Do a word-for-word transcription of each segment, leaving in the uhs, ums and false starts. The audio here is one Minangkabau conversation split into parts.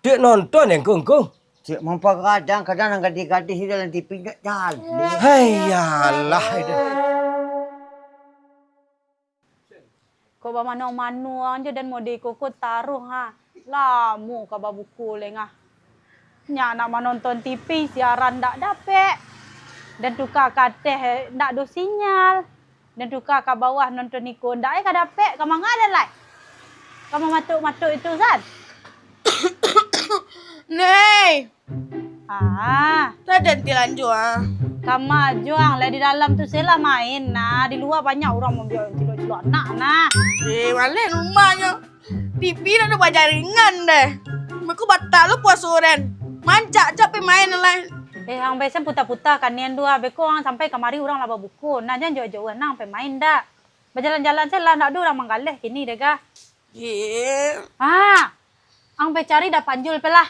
Cek nonton ya, Kung, Kung. Cek mampagadang, kadang nan gadih-gadih di dalam T V ndak jaleh. Hai, yalah, dah. Kok bamanuang-manuang jo dan mode iko ko taruih, ha. Lamo ka babuko leh, ngah. Nyak nak manonton T V, siaran ndak dapek. Dan tuka ka ateh, ndak ado sinyal. Dan tuka ka bawah nonton iko, ndak ai ka dapek, ka manga den lai? Ka mamatuk-matuk itu, San? Nei! Ah. Taden tilanjua. Kama juang, lai di dalam tu se lah main, nah. Di lua banyak urang mambiak cilok-cilok anak, nah. Eh, maleh rumahnyo. T V dak ado bajaringan deh. Mako batal lo puaso den. Mancak capek main lai. Eh, ang besen puta-puta kanian tu ah. Beko ang sampai kamari urang lah babuko. Nah, jan jauah-jauah nah ang pai main dak. Bajalan-jalan se lah, ndak ado urang manggaleh kini deh, gah. Ye. Ah, ang pai cari dah panjul pe lah.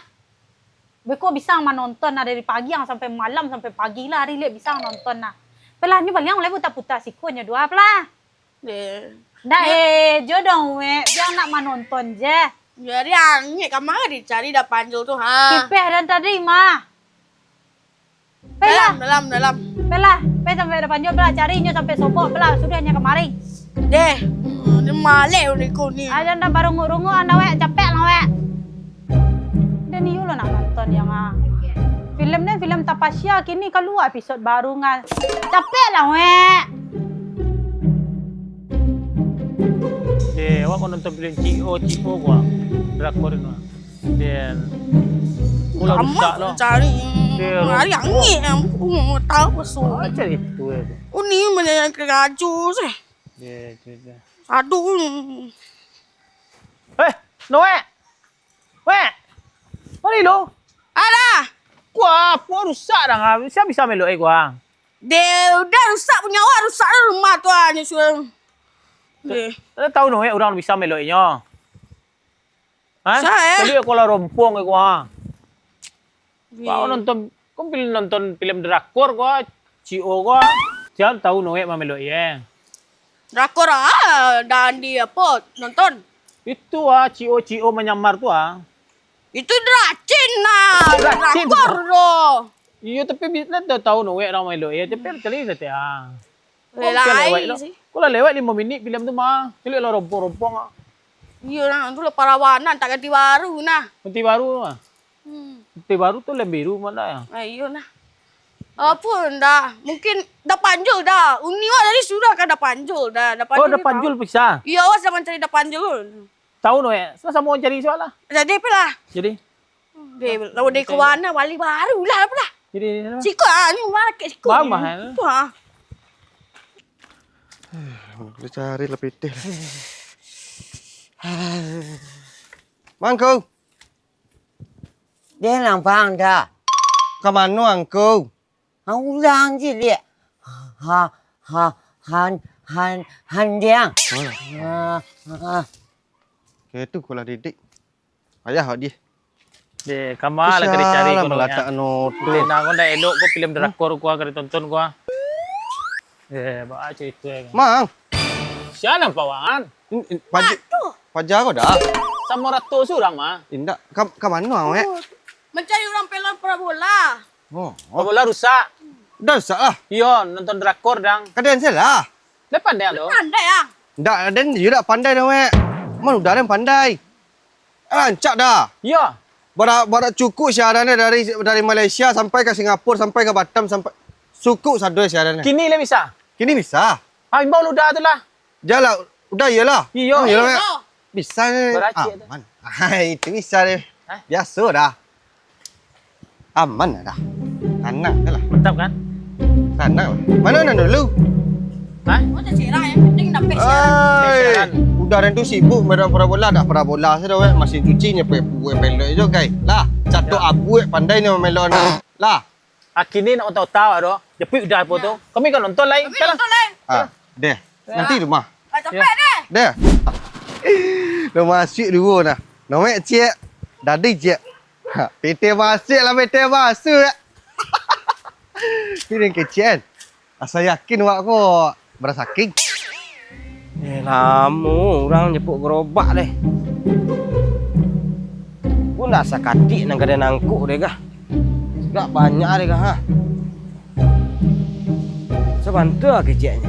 Beko bisa ang manonton nah dari pagi ang sampai malam, sampai pagi lah hari liak bisa ang nonton nah. Pe lah, nyo baliang lai puta-puta siko nyo dua pe lah. Deh. Ndak eh, jo dong, wek. Jan nak manonton je. Jadi angek ka ma dicari dah panjul tu, ha? Kipeh dan tadi mah. Pe lah. Dalam, dalam, dalam. Pe lah, pe sampai dah panjul, pe lah cari nyo sampai sobok, pe lah sudah nyo kamari. Deh, hmm, ni maleh udah iko ni. Adan dah barunguk-runguk, anda wek, capek lah wek. Dan iyo lo nak nonton yang ah. Filem ni filem Tapasya kini kalua episod baru ngan. Capek lah wek. Eh, awak ko nonton filem Cik O, Cik O ko ah. Drakor tu ah. Den. Pulau rusak lo. Cari. Hari angin yang aku mau tahu pasal. Macam itu eh. Uni mana yang keraju sih? Aduh. Eh, Noe. Wek! Mari lu. Ada. Kuah, kuah rusak dah. Siapa bisa melok eh kuah? Deh, udah rusak punya awak, rusak dah rumah tu ah, nyusul. Deh. Tahu no eh, orang bisa melok inyo. Ha? Sa, eh? Tadi aku lah rompong eh kuah. Kau nonton, kau pilih nonton film drakor ko, C O ko. Siapa tahu Noe mamelok ye. Drakor ah, dan di apa nonton? Itu ah, C O C O menyamar tu ah. Itu dracin nah, dracin. Drakor doh. Iyo, tapi bila dah tahu Noe orang mamelok ye, tapi cari nanti ah. Kau lah lewat sih. Kau lah lewat lima minit film tu mah. Cari lah rompong-rompong ah. Iyo nah, tu lah parawanan tak ganti baru nah. Ganti baru mah. Hmm. Teh baru tu lem biru mana ya? Ah, iyo nah. Apa ndak? Mungkin dah panjul dah. Uni wak tadi sudah kan dah panjul dah. Dah panjul. Oh, dah panjul bisa. Iyo, wak sama cari dah panjul. Tahu no ya? Sama-sama cari soal lah. Jadi apa lah? Jadi. Deh, lawan deh kawan lah, wali baru lah apa lah? Jadi. Siko ah, ni market siko. Mama. Tu ah. Boleh cari lah pitih lah. Mangkau. Dia nampak dah. Ka mano angku? Ha, ulang je, Dik. Ha, ha, han, han, handiang. Ha, ha. Kayak tu kulah didik. Ayah awak dia. Deh, kama lah kena cari kono malatak anu tu. Deh, nah, kau ndak elok kau filem drakor kau kena tonton kau. Eh, baca itu ya. Mang. Siapa nampak wakan? Paja, paja kau dah. Sama ratus orang mah. Indak, ka, ka mano awak? Mencari orang pelor parabola. Oh, oh. Parabola rusak. Dah rusak lah. Iyo, nonton drakor dang. Kadang salah. Dah pandai lo. Pandai ah. Ndak, den iyo dak pandai dah wek. Man udah den pandai. Rancak dah. Iyo. Barak, barak cukup siaran dari, dari Malaysia sampai ke Singapura, sampai ke Batam, sampai cukup sado siaran. Kini lah bisa. Kini bisa. Ah, imbau lu dah tu lah. Jalan, udah iyalah. Iyo. Iyalah, Mek. Bisa ni. Baracik tu. Aman. Hai, itu bisa deh. Hah? Biasa dah. Aman dah. Tanang je lah. Mantap kan? Tanang lah. Mana nak dulu? Hah? Macam cerah yang penting dapat siaran. Ai, udah tu sibuk main parabola, dah parabola sudah weh. Masih cuci nya pue pue pelok itu, guys. Lah, catok abu pandai ni melok ni. Lah. Aki ni nak tahu-tahu ado. Jepuik udah apa tu? Kami kan nonton lain. Kami nonton lain. Ah, deh. Nanti rumah. Ah, capek deh. Deh. Dah masuk dulu nah. Nomek cik. Dadi cik. Ha, P T masuk lah, P T masuk. Piring kecil kan. Asa yakin awak ko barasaking. Eh, lamo urang nyepuk gerobak deh. Gue Ndak sakatik nan ka den angkok deh, Gah. Agak banyak deh, Gah, ha. Sabanta keceknyo.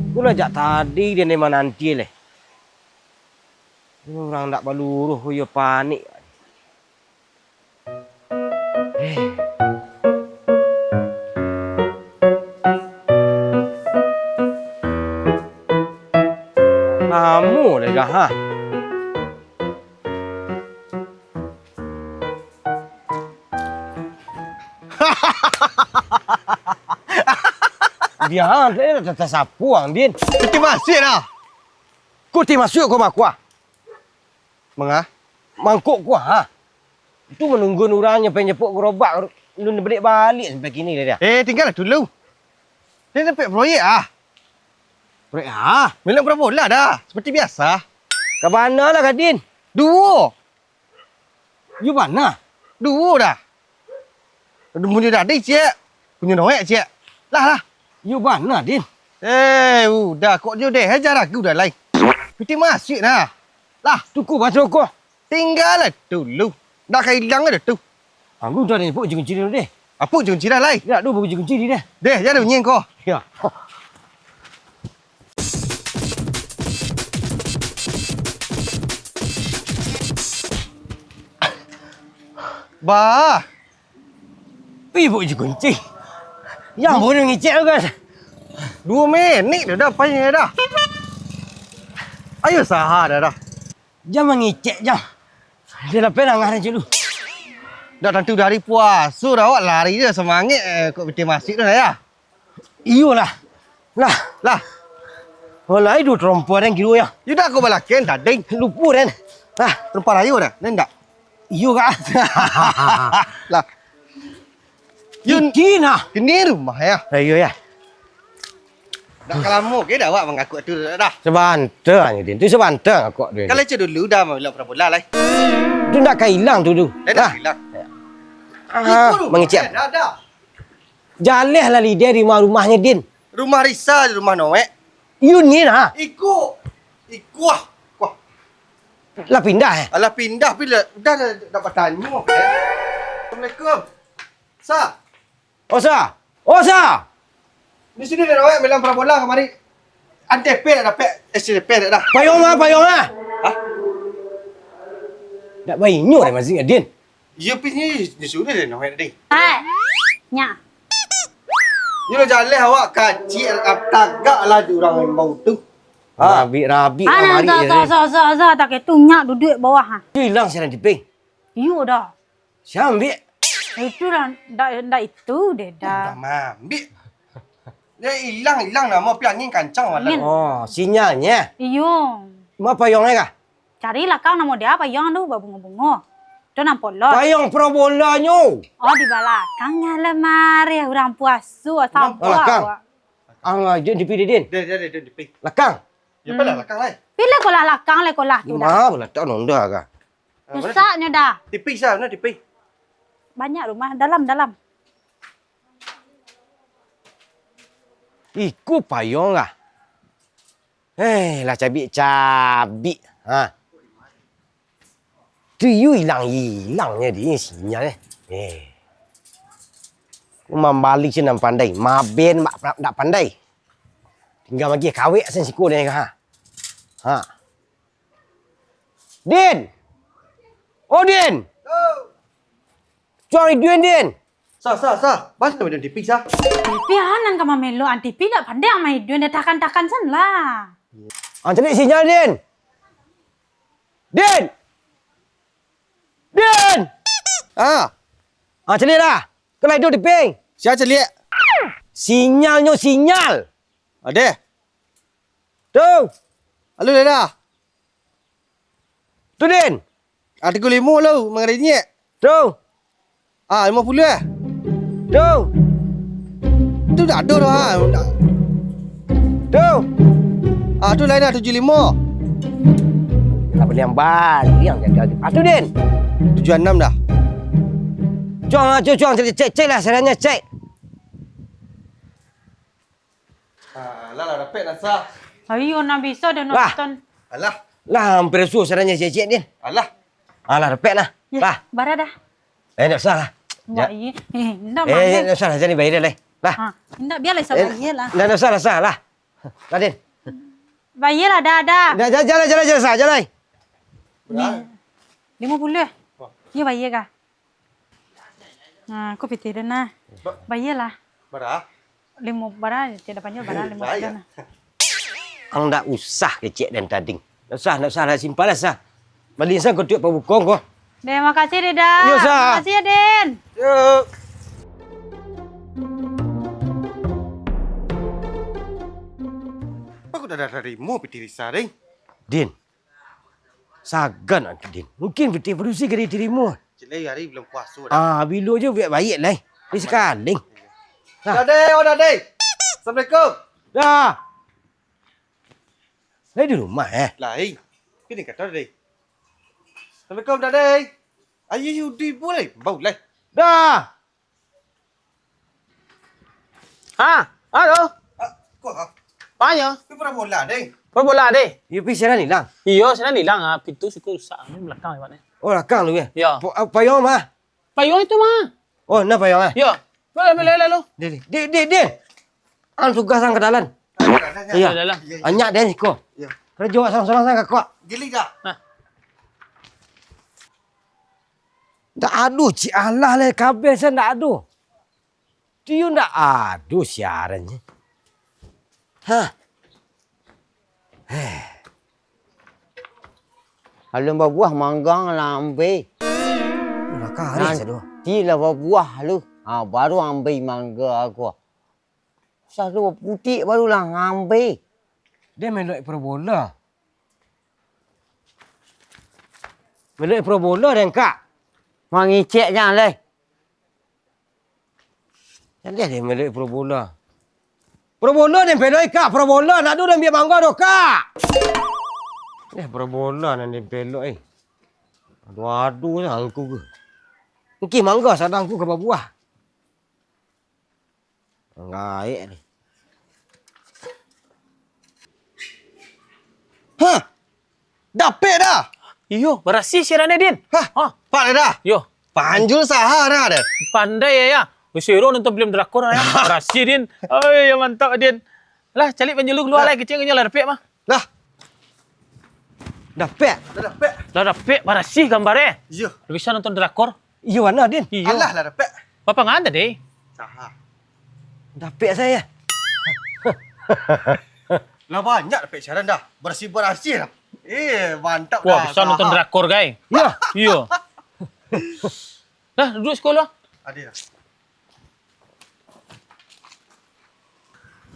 Ko lah jak tadi den mananti leh. Urang ndak baluruih ko iyo panik. Eh. Lamo lai, Gah, ha. Dia, dia tak sapuang, Din. Piti masuak dah. Ko piti masuak ko, Makua. Manga? Mangkok ko, ha. Tu manunggu urang nyo pai nyepok gerobak, alun baliak-baliak sampai kini dah dia. Eh, tinggalah dulu. Dia dapek proyek ah. Proyek ah? Melok bola dah, seperti biasa. Ka bana lah, Gadin? Duo. Yo bana? Duo dah. Punyo tadi ciek, punyo noek ciek. Lah, lah. Yo bana, Din. Eh, udah, kok yo deh, aja ragu dah lai. Piti masuak dah. Lah, tuku basuh ko. Tinggalah dulu. Dah ka ilang dah tu. Angku dah ni, pok kunci dulu deh. Apo kunci dah lai? Dah, duo kunci deh. Deh, jadi bunyi ko. Ya. Bah. Ih, buk je kunci. Yang boleh ngicek tu kan. Dua minit dah, dah payah dah. Ayo saha dah, dah. Jam mangicek, jam. Dia lapeh nangah dah dulu. Dah tantu dari puasa dah awak lari je semangat eh, kok piti masuak dah ya. Iyolah. Lah. Lah. Walai duo terompa den kiro ya. Yo dah kau balaken tadi. Lupo den. Lah. Terompa rayo dah. Den dak? Iyo kak. Lah. Yo kini nah. Kini rumah ya. Lah iyo ya. Dak ka lamo ke dah awak mangakuk tu dah. Sabanta ni din. Tu sabanta ngakuk tu. Kalau cek dulu dah main bola lai. Tu dak ka ilang tu tu. Dah dah ilang. Ah, mangicek. Dah dah. Jaleh lah lideh di rumah-rumahnyo, Din. Rumah Risa, rumah Noek. Iyo ni nah. Iko. Iko ah. Wah. Lah pindah eh? Alah pindah, pindah. Udah dah, dah batanyo. Eh. Assalamualaikum. Sa. Oh, Sa. Oh, Sa. Di sini dah Noek bilang parabola kamari. Antep nak dapek S C P nak dah. Payong ah, payong ah. Hah? Dak bainyo dah masih, Din. Iyo, pi nyo, nyo suruh deh, Noek tadi. Hai. Nya. Nyo lah jaleh awak kacik, tagak lah di urang imbau tu. Ha. Rabik-rabik lah mari. Sa, sa, sa, sa, tak itu nyak duduk bawah ha. Hilang siaran tiping. Iyo dah. Siapa ambil? Itu dah, ndak, ndak itu deh dah. Dah mambik. Dia hilang, hilang nama pi angin kancang malam. Angin. Oh, sinyalnya. Iyo. Ma payungnya kah? Cari lakang namo dia payung tu babungo-bungo. Tu nan polos. Payung parabolanyo. Oh, di balakang lemari urang puaso sampah. Balakang. Ang aja di pidi din. Dia dia dia di pi. Lakang. Ya pala lakang lai. Pilih kolah lakang lai kolah tu dah. Ma balatak nonda kah? Rusak nyo dah. Tipi sa, na tipi. Banyak rumah dalam dalam. Iko payung lah. Eh, lah cabik-cabik. Ha. Tu yu ilang-ilang nyo di sinyal eh. Eh. Mambali si nan pandai, maben mak ndak pandai. Tinggal lagi kawek sen siko ni ha. Ha. Din. Oh Din. Cuang iduin Din. Sa, sa, sa. Bas kami dan tipi sa. Tipi anan ka mamelo an tipi dak pandai amai iduin dah takan-takan sen lah. Ah, cari sinyal Din. Din. Din. Ah. Ah, cari lah. Kena hidup tipi. Siapa cari? Sinyalnyo sinyal. Ada. Tu. Halo dah. Tu Din. Ah, tigo limo lo mangarinyek. Tu. Ah, limo puluah eh. Tu. Tu dak ado doh ah. Tu. Ah, tu lain ah tujuh limo. Lah baliang-baliang jaga. Ah, tu Din. Tujuah anam dah. Cuang ah, cuang, cuang, cek, cek, cek lah, sarannya cek. Ah, lah, lah, dapek lah, Sa. Ayo, nak bisa dah nonton. Alah. Lah, hampir suah sarannya cek, cek, Din. Alah. Alah, dapek lah. Yeh, lah. Bara dah. Eh, ndak usah lah. Wah, iya. Eh, ndak, eh, ndak usah lah, jadi bayar lah. Lah. Ha, ndak, biarlah, eh, bayar lah. Ndak, ndak usah lah, usah lah. Lah, Din. Bayar lah, dah, dah. Dah, jalan, jalan, jalan, jalan, jalan. Bara? Ni, lima puluh. Wah. Iya, bayar kah? Nah, aku pitih dah, nah. Ba- Bayar lah. Bara? Limo bara, tidak panjang bara, limo bara nah. Ang ndak usah kecek den tading. Ndak usah, ndak usah lah, simpan lah sah. Bali sah kotuak pabuko ko. Deh, makasih, Deda. Yo, sah. Makasih ya, Den. Yo. Aku dah, dah tarimo pitih Risa, deh. Din, sagan, Din. Mungkin pitih padusi ka ditarimo. Cik lai hari bulan puaso dah. Ah, bilo jo biak baiak lai. Ni sakali. Nah. Dade, oh Dade. Assalamualaikum. Dah. Lai di rumah, eh? Lai. Kini kata Dade. Assalamualaikum, Dade. Ayo, ayo, di boleh. Bau lai. Dah. Ha, halo. Ah, ko ha? Apo nyo? Ko parabola, deh. Parabola, deh. Iyo, pi siaran ilang. Iyo, siaran ilang, ah. Pintu siko rusak, ni balakang lewat ni. Oh, balakang tu, yo? Yo. Pa-, ah, payuang mah? Payuang itu mah. Oh, nah payuang, ah. Yo. Boleh, boleh, lalu. Deh, deh. Deh, deh, deh. Ang tugas ang ka dalan. Iyo. Ka dalan. Anyak den siko. Iyo. Karajo sorang-sorang sa kakak. Giling dah. Nah. Ndak ado, cik alah lai, kabeh sa ndak ado. Tiyo ndak ado siarannyo. Hah. Heh. Alun babuah mangga lah ambe. Lah kareh sado. Nanti lah babuah lu. Ha, baru ambe mangga aku. Sado putik barulah ambe. Dia melok parabola. Melok parabola den, Kak. Mangecek jan leh. Jan leh den melok parabola. Parabola den pelok, Kak, parabola. Ndak ado den ambiak mangga doh, Kak. Eh, parabola nan den pelok, eh. Ado-ado sajo angku ko. Mungkin mangga sadang angku ka babuah. Gaek ni. Hah! Dapek dah! Iyo, barasiah siaran ni, Din. Hah? Hah? Pak dah? Yo. Panjul saha dah, deh? Pandai ya, ya. Usiro nonton film drakor ya. Barasiah, Din. Oi, ya mantap, Din. Lah, caliak panjul lu kalua lah, kecek nyo lah dapek mah. Lah. Dapek? Lah dapek. Lah dapek, barasiah gambar eh. Iyo. Bisa nonton drakor. Iyo, bana, Din. Iyo. Alah lah dapek. Bapangan tadi? Saha? Dapek sayo. Lah banyak dapek siaran dah. Barasiah-barasiah dah. Eh, mantap. Wah, dah. Bisa nonton drakor, gai. Iyo. Iyo. Dah, duduak siko lah. Ado lah.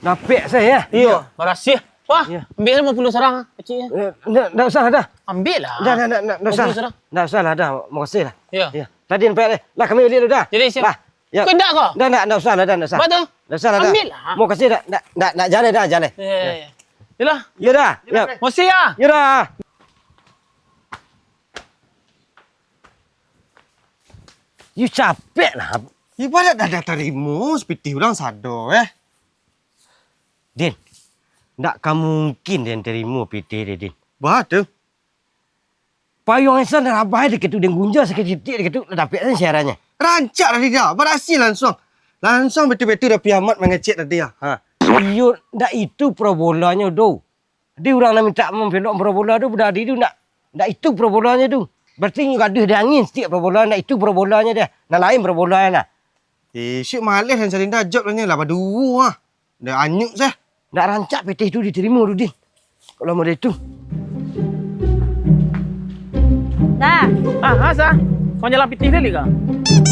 Dapek sayo, yo? Iyo, barasiah. Wah, ambiak limo puluah sorang, kecek nyo. Eh, ndak, ndak usah lah dah. Ambiak lah. Ndak, ndak, ndak, ndak usah. Limo puluah sorang. Ndak usah lah dah, makasih lah. Iyo. Iyo. Tadi dapek deh. Lah, kami bali dulu dah. Jadi, siap. Lah, yo. Kau ndak ko? Ndak, ndak, ndak usah lah dah, ndak usah. Batua? Ndak usah lah dah. Ambiak lah. Makasih dah, ndak, ndak, ndak jaleh dah, jaleh. Iyo, iyo, iyo. Yo lah. Yo dah. Yo. Makasih yo. Yo dah. Yo capek lah. Yo, pado dah, dah tarimo sapitih urang sado, eh. Din, ndak ka mungkin den tarimo pitih deh, Din. Baa tu? Payuang Esan rabah dikit tu, den gunja sakitiak-tiak dikit tu, lah dapek siarannyo. Rancak lah, Dida. Barasiah lansuang. Lansuang betul-betul dah piamat mangecek tadi, ah. Ha. Iyo, ndak itu parabolanyo doh. Di urang nan mintak mampelok parabola tu, budak adi tu ndak, ndak itu parabolanyo tu. Barati inyo gaduah di angin satiok parabola, ndak itu parabolanyo deh. Nan lain parabolanyo nah. Eh, Syik maleh nan cari ndak jawab lah nyo lah baduo ah. Ndak anyuk sah. Ndak rancak pitih tu ditarimo tu, Din. Kalau model tu. Dah. Ah, ha, sah. Kau nyalang pitih tadi kah?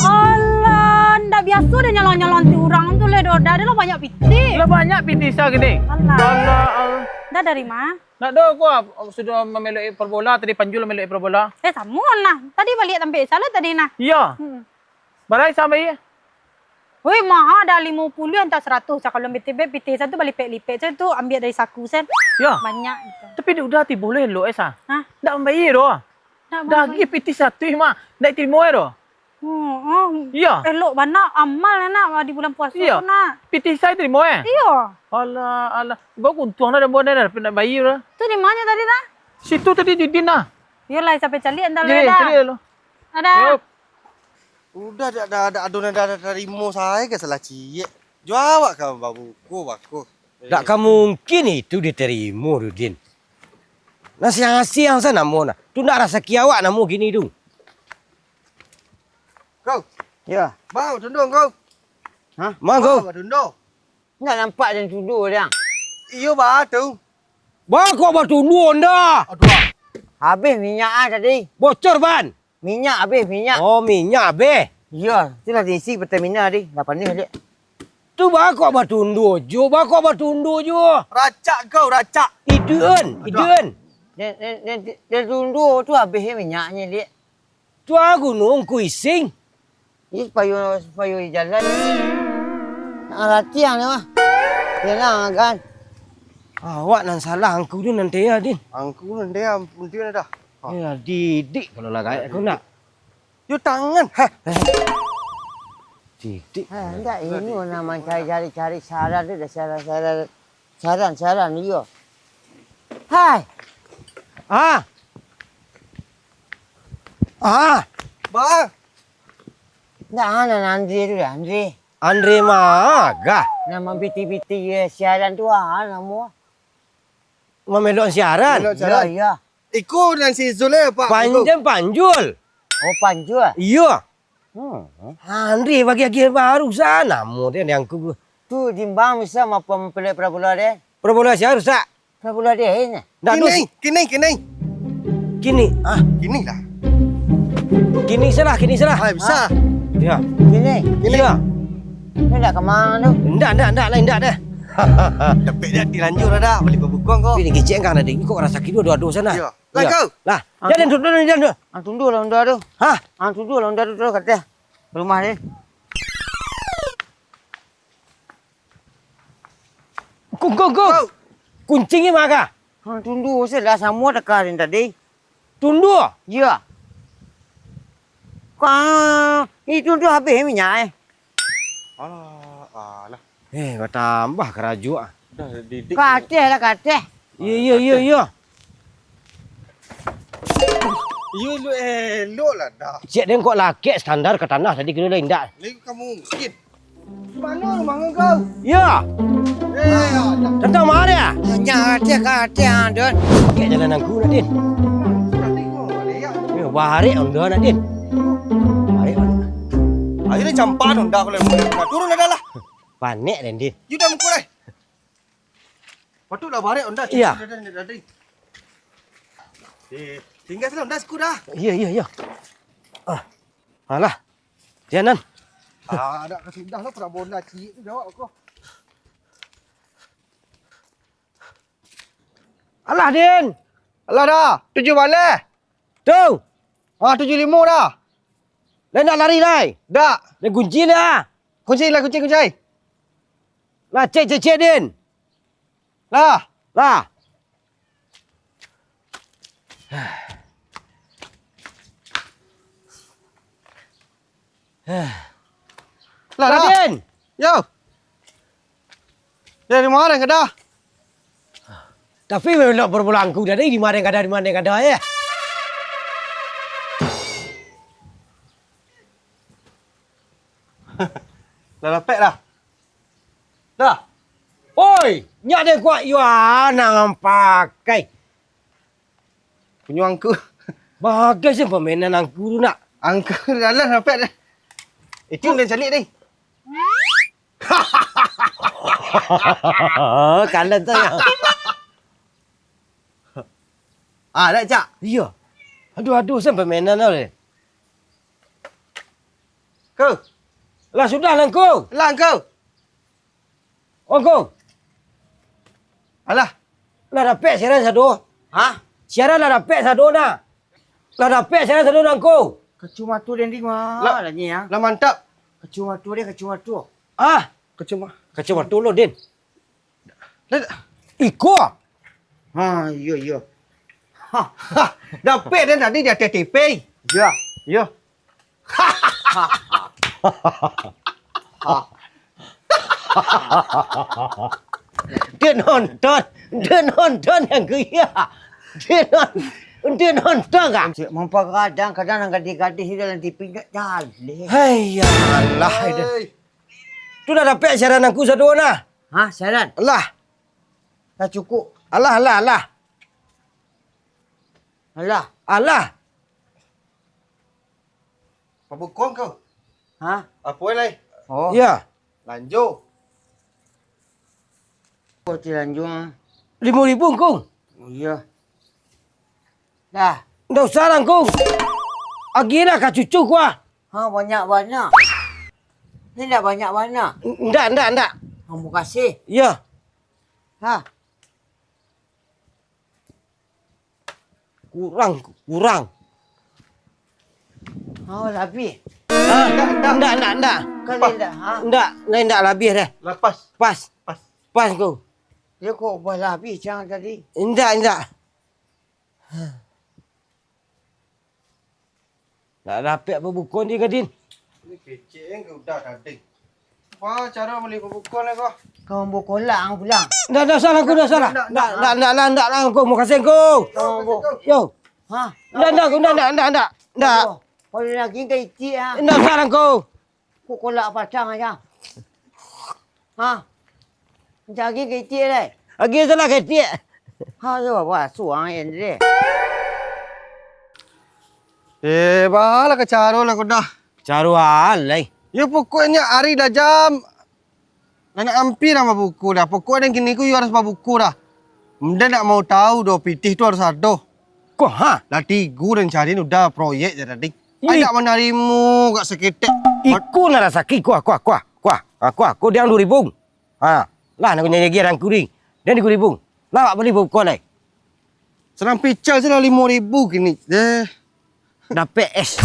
Alah, ndak biaso deh nyalang-nyalang ti urang tu leh, doh. Dah, dah lah banyak pitih. Lah banyak pitih sah gini. Alah. Alah, alah. Dah dari ma? Ndak doh, ko sudah mamelok parabola tadi, panjul mamelok parabola. Eh, samo nah. Tadi baliak tampek salah tadi nah. Iyo. Hmm. Bara sampai iyo? Weh, maha dah limo puluah antah saratuih. Sa kalau pitih, pitih sa tu balipek-lipek sa tu, ambiak dari saku sen. Yo. Banyak gitu. Tapi dek udah ti boleh elok eh sa. Hah? Ndak mambayia doh. Ndak mambayia. Dagih pitih satuih mah, ndak ditarimo eh doh. Oh, oh. Iyo. Elok bana amal nak di bulan puasa tu nak. Pitih sa ditarimo eh? Iyo. Alah, alah. Baru untuang dah, dah, dah, dah, ndak bayia doh. Tu di mana tadi dah? Situ tadi di Din nah. Iyolah, capek caliak dah. Yo, lah, dah. Caliak dulu. Ada. Yo. Udah, dak, dak, dak ado nan dak tarimo sae ka salah ciek. Jo awak ka babuko, bako. Dak ka mungkin itu ditarimo tu, Din. Nah, siang-siang sa namo nah. Tu ndak rasaki awak namo kini tu. Kau. Yo. Bang, tundung kau. Hah? Mang kau. Bang, tundung. Ndak nampak den tuduah, Dang. Iyo, ba tu. Ba kok batuduah ndak? Aduh. Habis minyak ah tadi. Bocor ban. Minyak habis, minyak. Oh, minyak habis. Iyo, tu lah diisi Pertamina tadi. Lah panih baliak. Tu ba kok batuduah jo, ba kok batuduah jo. Racak kau, racak. Idun, Aduh. Idun. Den, den, den, den tuduah tu habis minyaknyo, Lik. Tu a gunung ku ising. Iyo, supayo, supayo jalan. Nak latihan ni mah. Jalan kan. Awak nan salah, angku tu nan tea, Din. Angku nan tea, ampun dia dah. Ha. Ya, didik kalau lah gaek aku nak. Yo tangan. Ha. Didik. Ha, ndak ini nak mancari-cari saran tu dah saran-saran. Saran, saran, iyo. Hai. Ah. Ah. Ba. Ndak ana Andre tu dah, Andre. Andre Maga. Nan mampiti-piti, eh, siaran tu, ah, namo. Mamelok siaran? Mamelok Iyo, siaran. Iyo. Iko nan si Zul, eh, Pak. Panjang Panjul. Oh, Panjul. Iyo. Hmm. Andre bagi-bagi baru sa namo dia yang ku. Tu Jimbang bisa mampu mempelai parabola dia. Parabola sia rusak? Parabola dia ini. Ndak Kini, tu. Kini, kini. Kini, ah. Kini lah. Kini salah, kini salah. Ah, bisa. Ya. Kini. Kini. Ya. Ini ndak kemana tu? Ndak, ndak, ndak, lain ndak dah. Tapi dia dilanjur ada beli pabukong kok. Ini kecek kan ada ini kok rasa kilo dua dosa nah. Ya. Lah, Ya. Kau. Lah, Aku- jangan duduk, jangan duduk. Ang tundu lah onda tu. Hah? Ang tundu lah onda tu terus kata rumah ni. Kung, kung, kung. Kau. Kuncinya maka. Ang tundu se lah sama teka ni tadi. Tundu? Ya. Kau itu tu habis minyak eh. Alah, alah. Eh, batambah karajo ah. Dah didik. Kateh lah, kateh. Iyo, iyo, iyo, iyo. Iyo, elok-elok lah dah. Cek den kok lakek standar ka tanah tadi kiro lah indak. Lai ka mungkin. Mano rumah kau? Iyo. Eh, alah. Tantang mari ah. Hanya kateh, kateh, ah, Don. Pakai jalan angku nak, Din. Tadi kau balik ya. Yo, barek onda nak, Din. Barek, barek. Akhirnya campak onda kalau mulai. Nah, turun dah lah. Panek den, Din. Yu dah mukul eh. Patutlah barek onda. Iya. Dah, dah, dah, dah. Eh, tinggal salah onda siku dah. Iya, iya, iya. Ah. Alah. Tianan. Ah, dak ka sudah lah parabola ciek tu jawab aku. Alah, Din. Alah dah. Tujuh baleh. Tu. Ah, tujuh limo dah. Lai nak lari lai? Dak. Lai kunci dah. Kunci lah, kunci, kunci. Lah, cek, cek, cek, Din. Lah. Lah. Lah, lah. Raden! Yo! Dari ma den ka dah? Tapi memang nak berpulangku tadi, di ma den ka dah, di ma den ka dah, eh. Lah dapek dah. Dah. Oi, nyak den kuat yo, ah, nan pakai. Punyo angku. Bagai se pamainan angku tu nak. Angku, alah, sampai dah. Itu den caliak deh. Kalan tu ya. Ah, dak, Cak? Iya. Aduh, aduh, sampai mainan tau deh. Ko. Lah sudah lah, Angku. Lah, Angku. Oh, Angku. Alah. Lah dapek siaran sado. Hah? Siaran lah dapek sado nah. Lah dapek siaran sado nah, Angku. Kacumato den di ma lah, lah ni, ya? Lah mantap. Kacumato dia, kacumato. Ah, kacuma-, kacumato lo, Din. Iko. Ha, iyo, iyo. Ha, ha, dapek den tadi di ateh T V. Iyo, iyo. Dia nonton, dia nonton yang gaya. Dia nonton. Ente nonton ka? Cek, mampagadang, kadang nan gadih-gadih dalam T V ndak jaleh. Hai, ya Allah, dah. Hei. Tu dah dapek siaran angku saduo nah. Ha, siaran? Alah. Dah cukup. Alah, alah, alah. Alah. Alah. Pabukon ko. Ha? Apo lai? Oh. Iya. Lanjo. Apo ti lanjo, ah? Limo ribu, Kung. Oh, iya. Dah. Ndak usah lah, Kung. Agiah lah ka cucu ku, ah. Ha, banyak bana. Ni ndak banyak bana. N-, ndak, ndak, ndak. Ha, makasih. Iya. Ha. Kurang, kurang. Oh, labiah. Ha? Ndak, ndak, ndak. Kali ndak, ha? Ndak, lain ndak labiah deh. Lah, pas. Pas. Pas. Pas ko. Yo kok bah labiah cang tadi? Ndak, ndak. Ndak dapek pabukon di gadin. Ni kecek kan ka udah tadi. Apo caro bali pabukon lai ko? Ka mambaok kolak ang pulang. Ndak, ndak usah lah, Kung, ndak usah lah. Ndak, ndak, ndak, ndak, ndak lah, Kung, makasih, Kung. Ka mambaok. Yo. Ha? Ndak, ndak, ndak, ndak, ndak, ndak. Ndak. Apo? Kalau lagi ka itiak, ha? Ndak usah lah, Kung. Kok kolak patang aja. Ha? Mancari ketek lai? Agiah tu lah ketek. Ha, tu apa? Suang yang deh. Eh, balah ka caro lah ko dah. Caro alai. Yo, pokoknyo ari dah jam. Lah nak ampia dah babuko dah. Pokoknyo kini ko yo harus babuko dah. Ndak, ndak mau tahu doh, pitih tu harus ado. Ko, ha? Lah tigo den cari udah proyek je tadi. Ih. Ai, ndak manarimo gak saketek. Iko nan rasaki, kuah, kuah, kuah, kuah. Ha, kuah, ko diang duo ribu. Ha, lah, nak nyanyi lagi rang kuring. Den duo ribu. Lah, awak bali buko lai. Sadang pical se lah limo ribu kini. Eh. Dapek es.